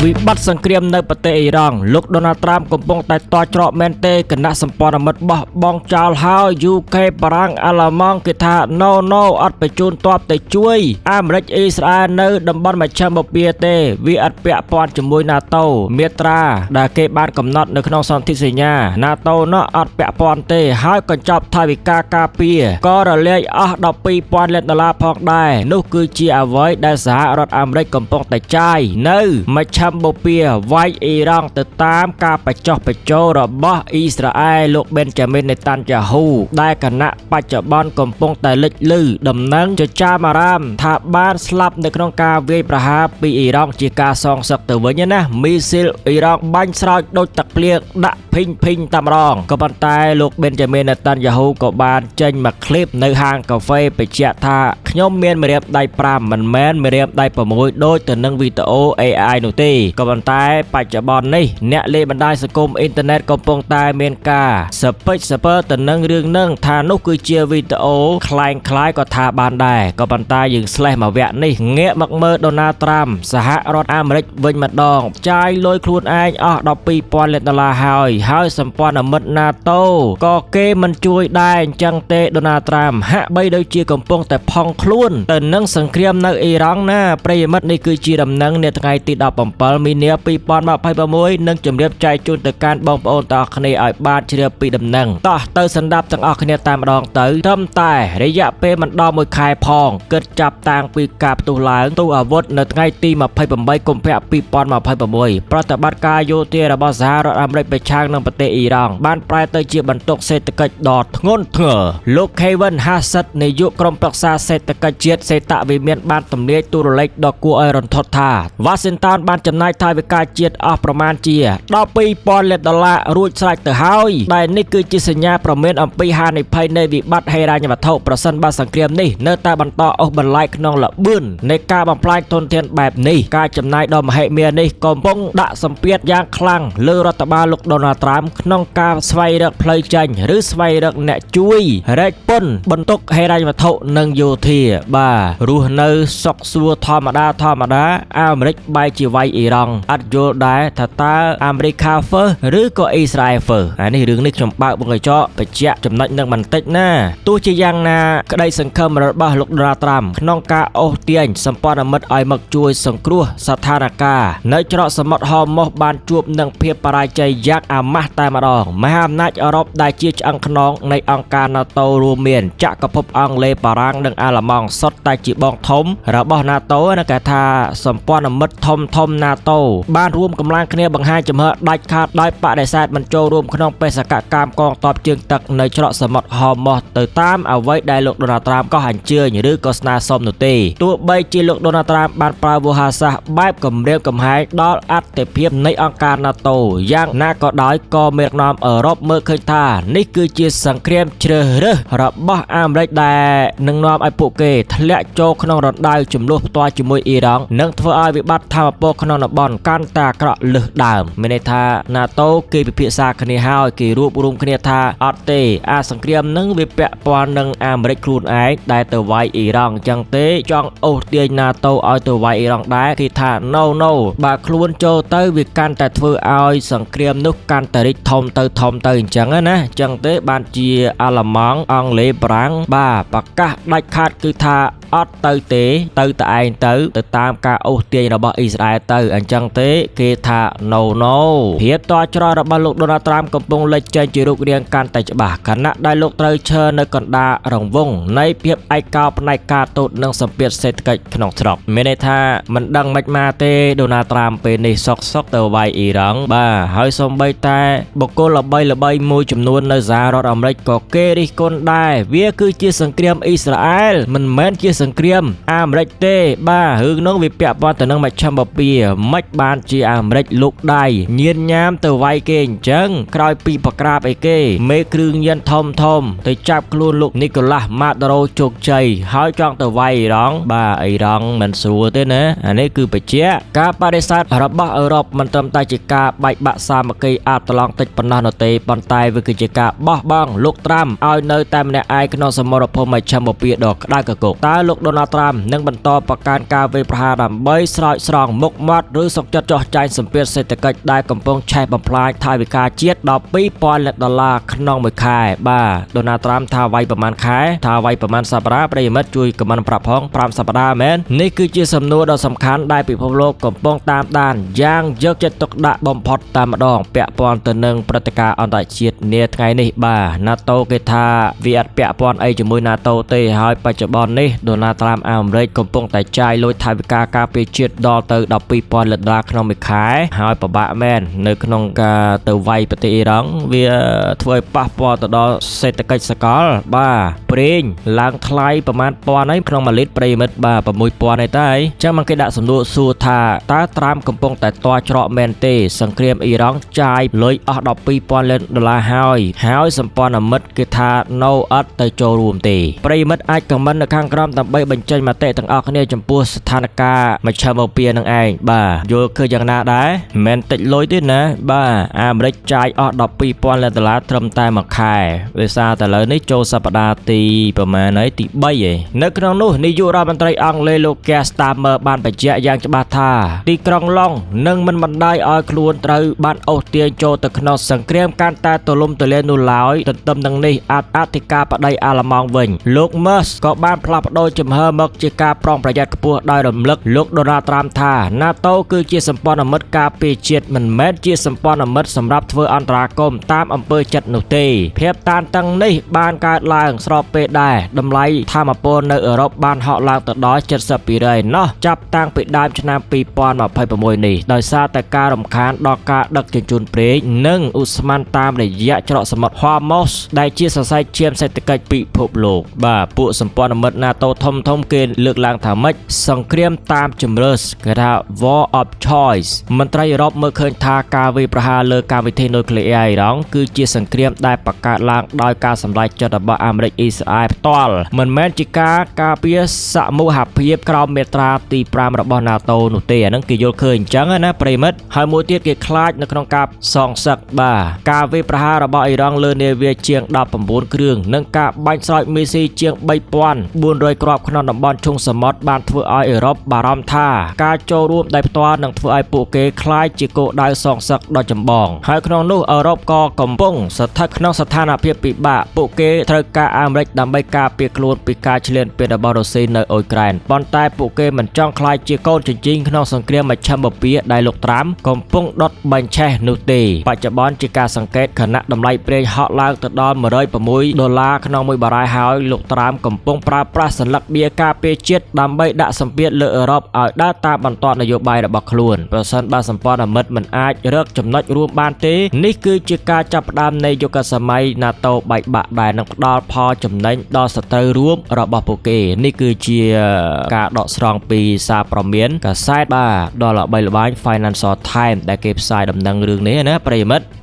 វិបត្តិសង្គ្រាមនៅប្រទេសអ៊ីរ៉ង់លោកដូណាល់ត្រាំកំពុងតែតច្រកមែនទេគណៈសម្ព័ន្ធមិត្តបោះបង់ចោលហើយ UK បារាំងអាល្លឺម៉ង់គេថា no no អត់បញ្ជូនទ័ពទៅជួយអាមេរិកអ៊ីស្រាអែលនៅតំបន់មជ្ឈិមបូព៌ាទេវាអត់ពាក់ព័ន្ធជាមួយ NATO មាត្រាដែលគេបានកំណត់នៅក្នុងសន្ធិសញ្ញា NATO នោះអត់ពាក់ព័ន្ធទេហើយកញ្ចប់ថវិកាការពារក៏រលាយអស់12,000លានដុល្លារផងដែរនោះគឺជាអ្វីដែលសហរដ្ឋអាមេរិកកំពុងតែចាយនៅមជ្ឈិមបូព៌ាវាយអ៊ីរ៉ង់ទៅតាមការបញ្ចុះបញ្ចូលរបស់អ៊ីស្រាអែលលោកបេនចាមីននេតាន់យ៉ាហ៊ូដែលគណៈបច្ចុប្បន្នកំពុងតែលេចលឺដំណឹងចចាមអារាមថាបានស្លាប់នៅក្នុងការវាយប្រហារពីអ៊ីរ៉ង់ជាការសងសឹកទៅវិញណាមីស៊ីលអ៊ីរ៉ង់បាញ់ស្រោចដូចទឹកភ្លៀងដាក់ភីងភីងតែម្ដងក៏ប៉ុន្តែលោកបេនចាមីននេតាន់យ៉ាហ៊ូក៏បានចេញមកឃ្លីបនៅហាងកាហ្វេបញ្ជាក់ថាខ្ញុំមានម្រាមដៃ5មិនមែនម្រាមដៃ6ដូចទៅនឹងវីដេអូ AI នោះទេក៏ប៉ុន្តែបច្ចុប្បន្ននេះអ្នកលេងបណ្ដាញសង្គមអ៊ីនធឺណិតកំពុងតែមានការសពេចសពើទៅនឹងរឿងនឹងថានោះគឺជាវីដេអូក្លែងក្លាយក៏ថាបានដែរក៏ប៉ុន្តែយើងស្លេះមកវគ្គនេះងាកមកមើលដូណាល់ត្រាំសហរដ្ឋអាមេរិកវិញម្ដងចាយលុយខ្លួនឯងអស់12,000លានដុល្លារហើយហើយសម្ព័ន្ធមិត្ត NATO ក៏គេមិនជួយដែរអញ្ចឹងទេដូណាល់ត្រាំហាក់បីដូចជាកំពុងតែផង់ខ្លួនទៅនឹងសង្គ្រាមនៅអ៊ីរ៉ង់ណាប្រិយមិត្តនេះគឺជាដំណឹងនាថ្ងៃទី17មីនា2026និងជម្រាបចែកជូនទៅកាន់បងប្អូនទាំងអស់គ្នាឲ្យបានជ្រាបពីដំណឹងតោះទៅសម្ដាប់ទាំងអស់គ្នាតាមម្ដងទៅត្រឹមតែរយៈពេលមិនដល់មួយខែផងគិតចាប់តាំងពីការផ្ទុះឡើងទូអាវុធនៅថ្ងៃទី28កុម្ភៈ2026ប្រតិបត្តិការយោធារបស់សហរដ្ឋអាមេរិកប្រឆាំងនឹងប្រទេសអ៊ីរ៉ង់បានប្រែទៅជាបន្ទុកសេដ្ឋកិច្ចដ៏ធ្ងន់ធ្ងរលោក Kevin Hassett នាយកក្រុមប្រឹក្សាសេដ្ឋកិច្ចជាតិសេតវិមានបានទម្លាយទូរលេខដ៏គួរឲ្យរន្ធត់ថាវ៉ាស៊ីនតោនបានចំណាយថវិកាជាតិអស់ប្រមាណជា12,000លានដុល្លាររួចស្រេចទៅហើយដែលនេះគឺជាសញ្ញាប្រមានអំពីហានិភ័យនៃវិបត្តិហិរញ្ញវត្ថុប្រសិនបើសង្គ្រាមនេះនៅតែបន្តអូសបន្លាយក្នុងល្បឿននៃការបំផ្លាញធនធានបែបនេះការចំណាយដ៏មហិមានេះកំពុងដាក់សម្ពាធយ៉ាងខ្លាំងលើរដ្ឋបាលលោកដូណាល់ត្រាំក្នុងការស្វែងរកផ្លូវចេញឬស្វែងរកអ្នកជួយរែកពុនបន្ទុកហិរញ្ញវត្ថុនិងយោធាបាទរស់នៅសុខសួរធម្មតាធម្មតាអាមេរិកបែរជាវាយអ៊ីរ៉ង់អត់យល់ដែរថាតើអាមេរិក first ឬក៏អ៊ីស្រាអែល first អានេះរឿងនេះខ្ញុំបើកបង្កញ្ចក់បញ្ជាក់ចំណុចនឹងបន្តិចណាទោះជាយ៉ាងណាក្តីសង្ឃឹមរបស់លោកដូណាល់ត្រាំក្នុងការអូសទាញសម្ព័ន្ធមិត្តឲ្យមកជួយសង្គ្រោះស្ថានភាពនៅច្រកសមុទ្រហមោះបានជួបនឹងភាពបរាជ័យយ៉ាងអាម៉ាស់តែម្ដងមហាអំណាចអឺរ៉ុបដែលជាឆ្អឹងខ្នងនៃអង្គការ NATO រួមមានចក្រភពអង់គ្លេសបារាំងនិងអាល្លឺម៉ង់សុទ្ធតែជាបងធំរបស់ NATO ណាគេថាសម្ព័ន្ធមិត្តធំធំ NATO បានរួមកម្លាំងគ្នាបង្ហាញជំហរដាច់ខាតដោយបដិសេធមិនចូលរួមក្នុងបេសកកម្មកងទ័ពជើងទឹកនៅច្រកសមុទ្រហមោះទៅតាមអ្វីដែលលោកដូណាល់ត្រាំក៏អញ្ជើញឬក៏ស្នើសុំនោះទេទោះបីជាលោកដូណាល់ត្រាំបានប្រើវោហារសាស្ត្របែបគំរាមកំហែងដល់អត្ថិភាពនៃអង្គការ NATO យ៉ាងណាក៏ដោយក៏មេដឹកនាំអឺរ៉ុបមើលឃើញថានេះគឺជាសង្គ្រាមជ្រើសរើសរបស់អាមេរិកដែលនឹងនាំឲ្យពួកគេធ្លាក់ចូលក្នុងរណ្ដៅចំនួនផ្ទាល់ជាមួយអ៊ីរ៉ង់និងធ្វើឲ្យវិបត្តិធម្មពលក្នុងតំបន់កាន់តែអាក្រក់លើសដើមមានន័យថា NATO គេពិភាក្សាគ្នាហើយគេរួបរួមគ្នាថាអត់ទេអាសង្គ្រាមនឹងវាពាក់ព័ន្ធនឹងអាមេរិកខ្លួនឯងដែលទៅវាយអ៊ីរ៉ង់អញ្ចឹងទេចង់អូសទាញ NATO ឲ្យទៅវាយអ៊ីរ៉ង់ដែរគេថា no no បើខ្លួនចូលទៅវាកាន់តែធ្វើឲ្យសង្គ្រាមនោះកាន់តែរីកធំទៅធំទៅអញ្ចឹងណាអញ្ចឹងទេបានជាអាល្លឺម៉ង់អង់គ្លេសបារាំងបាទប្រកាសដាច់ខាតគឺថាអត់ទៅទេទៅតែឯងទៅទៅតាមការអូសទាញរបស់អ៊ីស្រាអែលទៅអញ្ចឹងទេគេថា no no ភាពតច្រករបស់លោកដូណាល់ត្រាំកំពុងលេចចេញជារូបរាងកាន់តែច្បាស់ខណៈដែលលោកត្រូវឈរនៅកណ្ដាលរង្វង់នៃភាពឯកោផ្នែកការទូតនិងសម្ពាធសេដ្ឋកិច្ចក្នុងស្រុកមានន័យថាមិនដឹងមិនមកទេដូណាល់ត្រាំពេលនេះសុកសុកទៅវាយអ៊ីរ៉ង់បាទហើយសូម្បីតែបុគ្គលល្បីល្បីមួយចំនួននៅសហរដ្ឋអាមេរិកក៏គេរិះគន់ដែរវាគឺជាសង្គ្រាមអ៊ីស្រាអែលមិនមែនជាសង្គ្រាមអាមេរិកទេបាទរឿងនោះវាពាក់ព័ន្ធទៅនឹងមជ្ឈិមបូព៌ាមិនបានជាអាមេរិកលូកដៃញៀនញ៉ាមទៅវាយគេអញ្ចឹងក្រោយពីប្រក្រាបអីគេមេគ្រឿងញៀនធំធំទៅចាប់ខ្លួនលោកនីកូឡាស់ម៉ាដូរ៉ូជោគជ័យហើយចង់ទៅវាយអ៊ីរ៉ង់បាទអ៊ីរ៉ង់មិនស្រួលទេណាអានេះគឺបញ្ជាក់ការបដិសេធរបស់អឺរ៉ុបមិនត្រឹមតែជាការបែកបាក់សាមគ្គីអាត្លង់តិចប៉ុណ្ណោះនោះទេប៉ុន្តែវាគឺជាការបោះបង់លោកត្រាំឲ្យនៅតែម្នាក់ឯងក្នុងសមរភូមិមជ្ឈិមបូព៌ាដ៏ក្តៅគគុកតើលោកដូណាល់ត្រាំនឹងបន្តប្រកាន់ការវាយប្រហារដើម្បីស្រោចស្រង់មុខមាត់ ឬសុខចិត្តចោះចាញ់សម្ពាធសេដ្ឋកិច្ចដែលកំពុងឆេះបំផ្លាញថវិកាជាតិ12,000លានដុល្លារក្នុងមួយខែបាទដូណាល់ត្រាំថាវាយប្រហែលខែថាវាយប្រហែលសប្តាហ៍ប្រិយមិត្តជួយ comment ប្រាប់ផង5សប្តាហ៍មែននេះគឺជាសំណួរដ៏សំខាន់ដែលពិភពលោកកំពុងតាមដានយ៉ាងយកចិត្តទុកដាក់បំផុតតែម្ដងពាក់ព័ន្ធទៅនឹងព្រឹត្តិការណ៍អន្តរជាតិនាថ្ងៃនេះបាទ NATO គេថាវាអត់ពាក់ព័ន្ធអីជាមួយ NATO ទេហើយបច្ចុប្បន្ននេះដូណាល់ត្រាំអាមេរិកកំពុងតែចាយលុយថវិកាការពារជាតិដល់ទៅ12,000លានដុល្លារក្នុងមួយខែហើយពិបាកមែននៅក្នុងការទៅវាយប្រទេសអ៊ីរ៉ង់វាធ្វើឲ្យប៉ះពាល់ទៅដល់សេដ្ឋកិច្ចសកលបាទប្រេងឡើងថ្លៃប្រហែលពាន់ហើយក្នុងមួយលីត្រប្រិយមិត្តបាទ6000ហើយតើអញ្ចឹងមកគេដាក់សំណួរសួរថាតើត្រាំកំពុងតែទាល់ច្រកមែនទេសង្គ្រាមអ៊ីរ៉ង់ចាយលុយអស់12,000លានដុល្លារហើយហើយសម្ព័ន្ធមិត្តគេថា no អត់ទៅចូលរួមទេប្រិយមិត្តអាច comment នៅខាងក្រោមដើម្បីបញ្ចេញមតិទាំងអស់គ្នាចំពោះស្ថានភាពមជ្ឈមពៀនឹងឯងបាទយល់ឃើញយ៉ាងណាដែរមិនមែនតិចលុយទេណាបាទអាមេរិកចាយអស់12,000លានដុល្លារត្រឹមតែមួយខែដោយសារតែឥឡូវនេះចូលសប្តាហ៍ទីប្រហែលហើយទី3ឯងនៅក្នុងនោះនាយករដ្ឋមន្ត្រីអង់គ្លេសលោក Keir Starmer បានបញ្ជាក់យ៉ាងច្បាស់ថាទីក្រុងឡុងនឹងមិនបណ្ដោយឲ្យខ្លួនត្រូវបានអូសទាញចូលទៅក្នុងសង្គ្រាមកាន់តែទូលំទូលាយនោះឡើយទន្ទឹមនឹងនេះអធិការបតីអាល្លឺម៉ង់វិញលោក Merz ក៏បានផ្លាស់ប្ដូរជំហរមកជាការប្រុងប្រយ័ត្នខ្ពស់ដោយរំលឹកលោក Donald Trump ថា NATO គឺជាសម្ព័ន្ធមិត្តការពារជាតិមិនមែនជាសម្ព័ន្ធមិត្តសម្រាប់ធ្វើអន្តរាគមន៍តាមអំពើចិត្តនោះទេភាពតានតឹងនេះបានកើតឡើងស្របពេលដែលតម្លៃថាមពលនៅអឺរ៉ុបបានហក់ឡើងទៅដល់70%ណោះចាប់តាំងពីដើមឆ្នាំ2026នេះដោយសារតែការរំខានដល់ការដឹកជញ្ជូនប្រេងនិងឧស្ម័នតាមរយៈច្រកសមុទ្រ Hormuz ដែលជាសរសៃឈាមសេដ្ឋកិច្ចពិភពលោកបាទពួកសម្ព័ន្ធមិត្ត NATO ធំធំគេលើកឡើងថាម៉េចសង្គ្រាមតាមជំរើសគេថា War of Choice មន្ត្រីអឺរ៉ុបមើលឃើញថាការវាយប្រហារលើកម្មវិធីនុយក្លេអ៊ែរអ៊ីរ៉ង់គឺជាសង្គ្រាមដែលបង្កើតឡើងដោយការសម្រេចចិត្តរបស់អាមេរិកអ៊ីស្រាអែលផ្ទាល់មិនមែនជាការការពារសមូហភាពក្រោមមាត្រាទី5របស់ NATO នោះទេអាហ្នឹងគេយល់ឃើញអញ្ចឹងណាប្រិយមិត្តហើយមួយទៀតគេខ្លាចនៅក្នុងការសងសឹកបាទការវាយប្រហាររបស់អ៊ីរ៉ង់លើនាវាជាង19គ្រឿងនិងការបាញ់ស្រោចមីស៊ីលជាង3400គ្រាប់ក្នុងតំបន់ឈូងសមុទ្របានធ្វើឲ្យអឺរ៉ុបបារម្ភថាការចូលរួមដោយផ្ទាល់នឹងធ្វើឲ្យពួកគេក្លាយជាគោលដៅសងសឹកដ៏ចម្បងហើយក្នុងនោះអឺរ៉ុបក៏កំពុងស្ថិតក្នុងស្ថានភាពពិបាកពួកគេត្រូវការអាមេរិកដើម្បីការពារខ្លួនពីការឈ្លានពានរបស់រុស្ស៊ីនៅអ៊ុយក្រែនប៉ុន្តែពួកគេមិនចង់ក្លាយជាកូនជញ្ជីងក្នុងសង្គ្រាមមជ្ឈិមបូព៌ាដែលលោកត្រាំកំពុងដុតបញ្ឆេះនោះទេបច្ចុប្បន្នជាការសង្កេតខណៈតម្លៃប្រេងហក់ឡើងទៅដល់106ដុល្លារក្នុងមួយបារ៉ែលហើយលោកត្រាំកំពុងប្រើប្រាស់សន្លឹកបៀការពារជាតិដើម្បីដាក់សម្ពាធលើអឺរ៉ុបឲ្យដើរតាមបន្ទាត់នយោបាយរបស់ខ្លួនប្រសិនបើសម្ព័ន្ធមិត្តមិនអាចរកចំណុចរួមបានទេនេះគឺជាការចាប់ផ្ដើមនៃយុគសម័យ NATO បែកបាក់ដែលនឹងផ្ដល់ផលចំណេញដល់សត្រូវរួមរបស់ពួកគេនេះគឺជាការដកស្រង់ពីសារព្រមានកាសែតបាទដ៏ល្បីល្បាញ Financial Times ដែលគេផ្សាយដំណឹងរឿងនេះណាប្រិយមិត្ត។